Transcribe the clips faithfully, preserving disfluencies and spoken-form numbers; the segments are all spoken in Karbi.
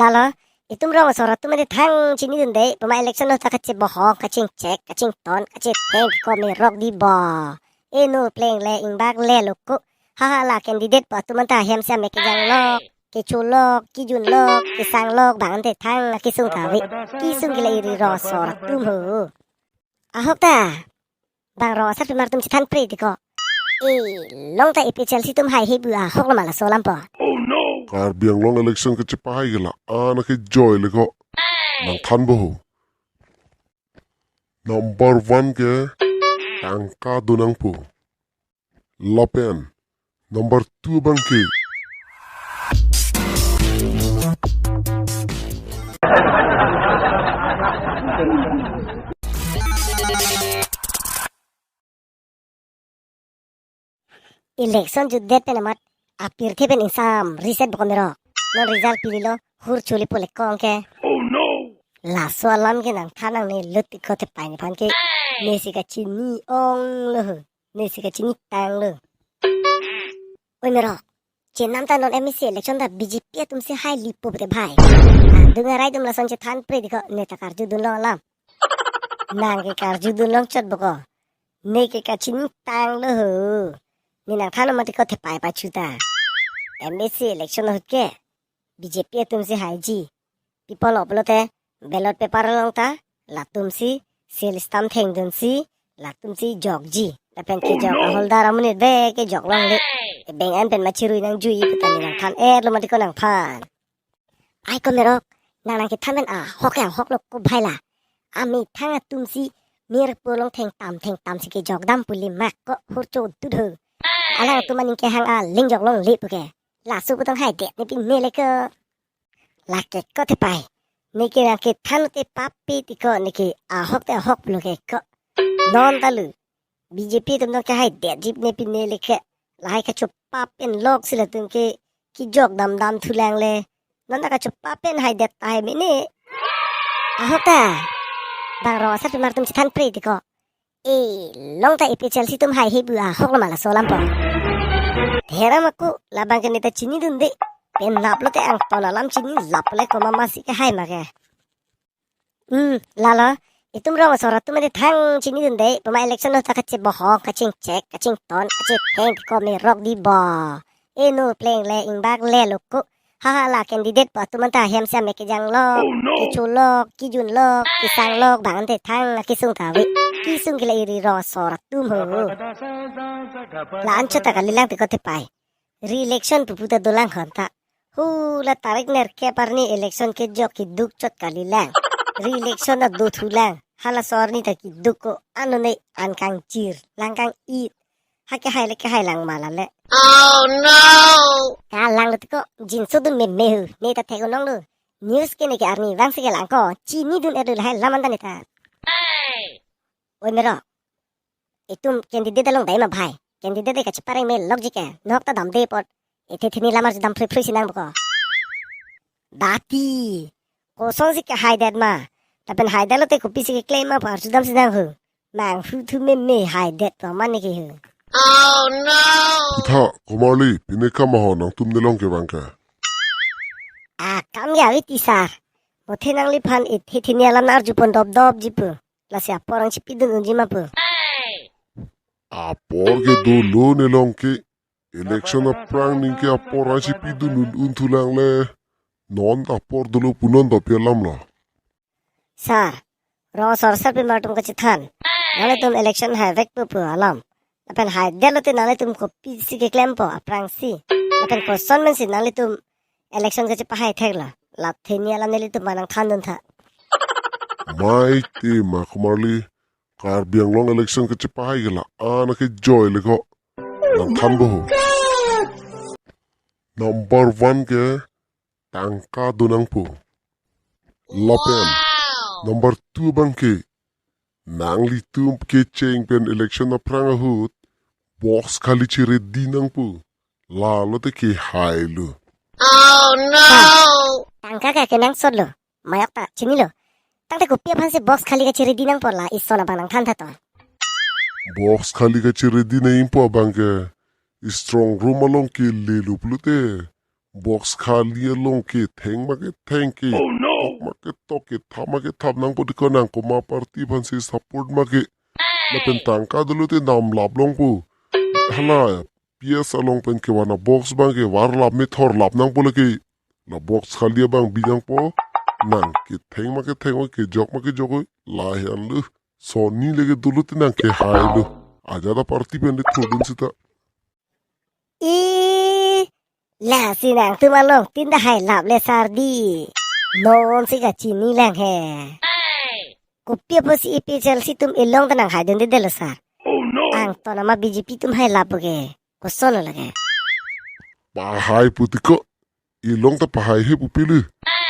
Lalo, itum rong asor atum ade thang chinidunde, pama election ahut ta kachebohong, kachingchek, kachington, kachetheng, komerok di bo. Eno pleng le ingbak le loko. Haha, la candidate po atum anta hem siam me kejang lok, kecho lok, kijun lok, kesang lok, bang ante thang kesung kave. Kesung ke la iri rong asor atum ho. Ahok ta. Bang rong asarpimar atum chethan pre di ko. E, long ta A P H L C atum haihe pu ahok lo ma laso alam po. Karbi Anglong election kachepahai ke la-an akejoi le ko. Nangthan bo ho. Number one ke tangka do nangpo. Lapen number two abang ke election jutdet pen amat apirthe pen ingsam reset bo komerok. Non result pililo, hur chuli pule kong ke. Laso alam ke nangthan nangne lut ikot te pai nephan ke. Nesi kachini ong lo ho. Nesi kachini tang lo. Oi merok. Chenam ta non M A C election ta B J P atum si hai lipo pute bhai. Adung arai atum lason chethan pre di ko, ne ta karjudun long alam. Nang ke karjudun long chot bo ko. Ne ke kachini tang lo ho. Ne nangthan mati ko thepai pachu ta. M A C election ahut ke B J P atum si haiji. Pi apotlo pulote ballot paper along ta latum si seal stamp thengdun si latum si jokji. Lapen kejok aholder amonit be kejok longle. Ebeng an pen ma chirui nangjui pu ta ne nangthan-et lo mati ko nangphan. Ai komerok, nang nangkethan pen ahok ke ahok lo ko bhai la. Amethang atum si Mirpur along thengtam thengtam si kejok dam pu le mak ko hur chodut ho. Alangtum aning kehang aling jok longle pu ke. Laso pu tong haidet ne pine le ko. Lake ko te pai. Ne ke nangkethan te papi ti ko, ne ke ahok te ahok pulo ke ko. Non ta lo. B J P atum tong kehaidetji ne pine le ke. Lahai kachopap pen lok si latum ke kejok damdam thulang le. Non ta kachopap pen haidet tahai mene. Ahok ta. Bang rong asarpimar atum chethan pre di ko. E, long ta A P H L C atum haihe pu ahok lo ma laso alam po. Theram ako, labang ke ne ta chinidunde. Penap lote angton alam chini lap le komat masi kehai ma ke. Hmm, lalo, itum rong asor atum ade thang chinidunde, pama election ahut ta kachebohong, kachingchek, kachington, kachetheng, komerok di bo. Eno pleng le ingbak le loko. Haha, la candidate po atum anta hem siam me kejang lok, kecho lok, kijun lok, kesang lok, bang ante thang kesung kave. Kesung ke la iri rong asor atum ho. La-an chot ta kalilang te ko te pai. Re-election pupu ta dolang hon ta. Hu, la tarik nerkep arni election kejok keduk chot kalilang. Re-election ta dothulang. Halaso arni ta keduk ko, ano ne an kangchir, lang kang-it. Ha kehai le kehai lang ma la le. Oh no! Kalang lo te ko, jinso dun meme hu, ne ta thek-un long lo. News ke ne ke arnivang si kelang ko, chinidun-et lo lahai alam anta ne ta. Oi merok. Itum candidate along dai ma bhai. Candidate de kachepareng me lokji ke. Nok ta damde apot. Ethe theni lam arju dam phrui phrui si nang bo ko. Dati. Kosonsi kehaidet ma. Lapen haidet lote kopisi keklem ma pu arju dam si nang ho. Manghu thu meme haidet pu mane ke ho. Oh no! Tha, komarli, pine kam ahon nangtum nelong kevang ke. Ah, kam ya wi ti sar. Mothe nangliphan ethe theni alam arjupon dop dopji pu. Lasi apor nangchipidun unji ma pu. Apor ke dolo nelong ke. Election aphrang ningke apor nangchipidun un un thulang le. Non apor dolo punon dopya alam lo. Sir, rong asor asarpimar atum kachethan. Nanglitum election haivek pu pu alam. Lapen haidet lote nanglitum kopisi keklem po aphrangsi. Lapen koson mensi nanglitum election kachepahai thek lo. La theni alam nelitum ma nangthandun tha. Mai te ma komarli. Karbi Anglong election kachepahai ke la-an akejoi le ko. Nangthan bo ho. Number one ke tangka do nangpo. Lapen number two abang ke nanglitum kecheng pen election aphrang ahut box khali chiredi nangpo. Lalo te kehai lo. Oh no! Tangka ke kenangsot lo. Mayok ta chinilo. Tangte kopi aphan si box khali kachiredi nangpo, la ison abang nangthan tha to. Box khali kachiredi nangpo abang ke strong room along kele lo pulote Box khali along ketheng ma ketheng ke. Oh no! Tok ma ketok, kethap ma kethap nangpo tiko, nang komat party aphansi support ma ke. Lapen tangka dolo te damlap longpo. Hala, P S along pen kevan a-box abang ke varlap methorlap nangpo lake. La box khali abang bi nangpo. Nang ketheng ma ketheng oi, kejok ma kejok oi, lahenlo. Sonni lake dolo te nang kehailo. Ajat a-party pen le thurdun sita. E, lasi nangtum along tin ta hailap le sar di. Non si kachini lang he. Kopi apotsi A P H L C atum elong ta nang haidundedetlo sar. Oh no! Angton ama B J P atum hailappo ke. Kosonlo lake? Pahai pu tiko. Elong ta pahai he pu pili.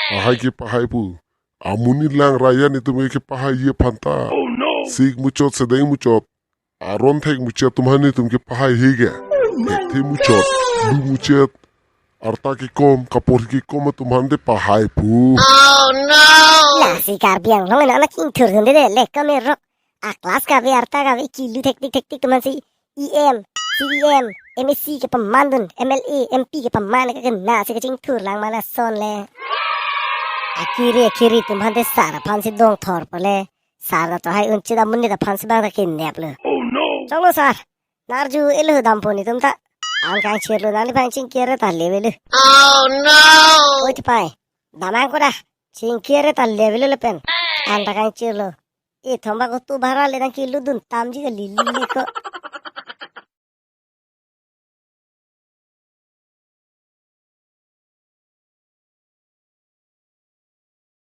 Pahai ke pahai pu. Amonit lang rayan itum ke pahai ye phanta. Oh no! Sik muchot, sedeng muchot, aron thek muchot atum aphan itum kepahai he ke. Thekthe muchot, lu muchot, arta kekom, kaporhi kekom atum aphan te pahai pu. Oh no! Lasi Karbi Anglong ena anak ingthur dunde de le kami rok. A-class kave, arta kave, kilu thektik thektik atum aphansi E M, C E M, M A C kepamandun, M L A, M P kepaman ke kena si kachingthur lang ma lason le. Akiri akiri atum aphan te sar aphansi dongthor po le. Sar ta to hai unchit amonit aphansi bang ta kineplo. Oh no! Choklo sar. Narju elo dampo netum ta. An kangchirlo, nangliphan chingkir ta levelo. Oh no! Oi tipai. Damang koda. Chingkir ta levelo lapen. An ta kangchirlo. E thomba ko tu bara le nang kilu dun tamji kali lile ko.